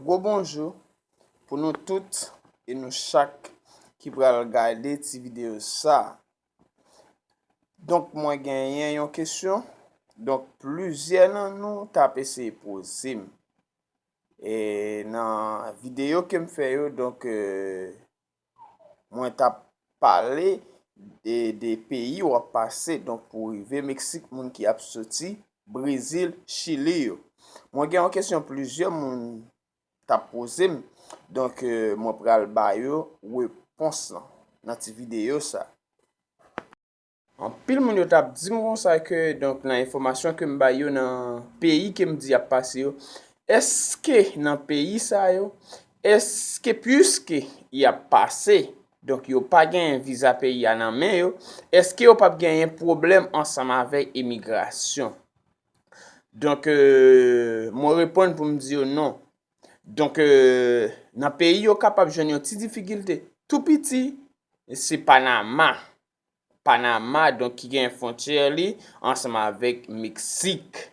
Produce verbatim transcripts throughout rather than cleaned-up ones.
Gwo bonjou pou nou tout e nou chak ki pral gade ti videyo sa. Donk, mwen genyen yon kesyon. Donk, plizyè nan nou t ap eseye poze m. E nan videyo ke m fè yo, donk, e, mwen t ap pale de, de peyi w ap pase, donk, pou rive Meksik, moun ki ap soti Brezil, Chili yo. Mwen gen yon kesyon plizyè moun t ap poze m, donk, e, mwen pral ba yo repons lan nan ti videyo sa. Anpil moun yo t ap di m konsa ke, donk, nan enfòmasyon ke m bay yo nan peyi ke m di y ap pase yo, èske nan peyi sa yo, èske piske y ap pase, donk, yo pa genyen viza peyi a nan men yo, èske yo p ap genyen pwoblèm ansanm avèk imigrasyon? Donk, e, mwen reponn pou m di yo non. Donk, e, nan peyi yo kapab jwenn yon ti difikilte tou piti, se Panama. Panama, donk, ki gen fwontyè li ansanm avèk Meksik.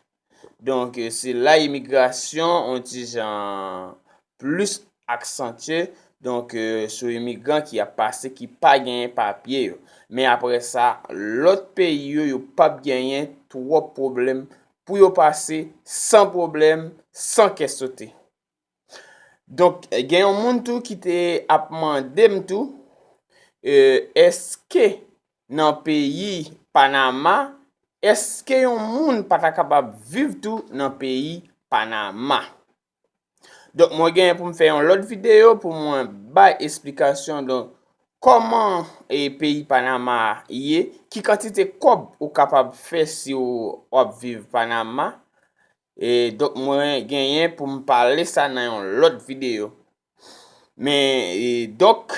Donk, e, se la imigrasyon, on ti jan plis aksantye, donk, e, sou imigran ki ap pase, ki pa genyen papye yo. Men apre sa, lòt peyi yo, yo p ap genyen twòp pwoblèm pou yo pase san pwoblèm, san kè sote. Donk, gen yon moun tou ki te ap mande m tou, e, èske nan peyi Panama, èske yon moun pa ta kapab viv tou nan peyi Panama? Donk, mwen genyen pou m fè yon lòt videyo pou mwen bay esplikasyon, donk, kòman, e, peyi Panama ye, ki kantite kòb ou kapab fè si w, w ap viv Panama. E, donk, mwen genyen pou m pale sa nan yon lòt videyo. Men, e, donk,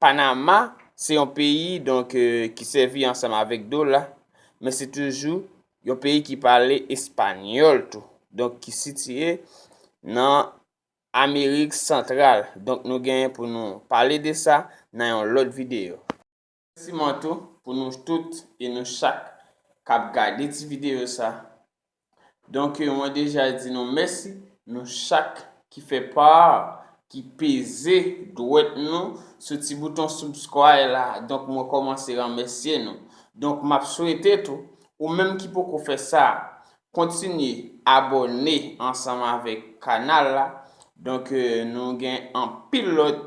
Panama, se yon peyi, donk, e, ki sèvi ansanm avèk dola, men se toujou yon peyi ki pale espanyòl tou, donk, ki sitiye nan Amerik Santral. Donk, nou genyen pou nou pale de sa nan yon lòt videyo. Remèsiman tou pou nou tout e nou chak k ap gade ti videyo sa. Donk, mwen deja di nou mèsi, nou chak ki fè pa, ki peze dwèt nou sou ti bouton subscribe la. Donk, mwen kòmanse remèsye nou. Donk, m ap swete tou, ou menm ki poko fè sa, kontinye abòne ansanm avèk kanal la. Donk, e, nou gen anpil lòt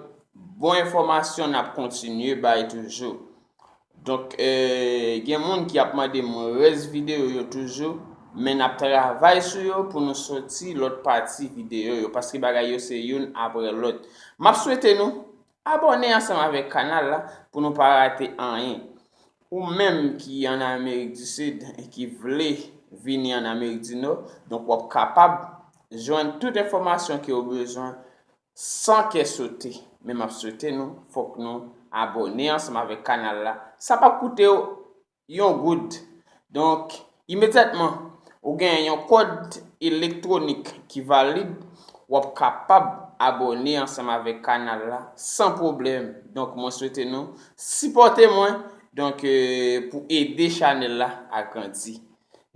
bon enfòmasyon n ap kontinye bay toujou. Donk, e, gen moun ki ap mande m rès videyo yo toujou, men n ap travay sou yo pou nou soti lòt pati videyo yo, paske bagay yo se youn apre lòt. M ap swete nou abòne ansanm avèk kanal la pou nou pa rate anyen. Ou menm ki an Amerik di Sid e ki vle vini an Amerik di Nò, donk w ap kapab jwenn tout enfòmasyon ke w bezwen san kè sote. Men m ap swete nou, fòk nou abòne ansanm avèk kanal la. Sa p ap koute w yon goud. Donk, imedyatman, ou gen yon kòd elektwonik ki valid, w ap kapab abòne ansanm avèk kanal la san pwoblèm. Donk, mwen swete nou sipòte mwen, donk, e, pou ede chanèl la agrandi.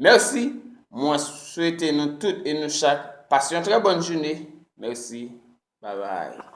Mèsi, mwen swete nou tout e nou chak pase yon trè bòn jounen. Mèsi, babay.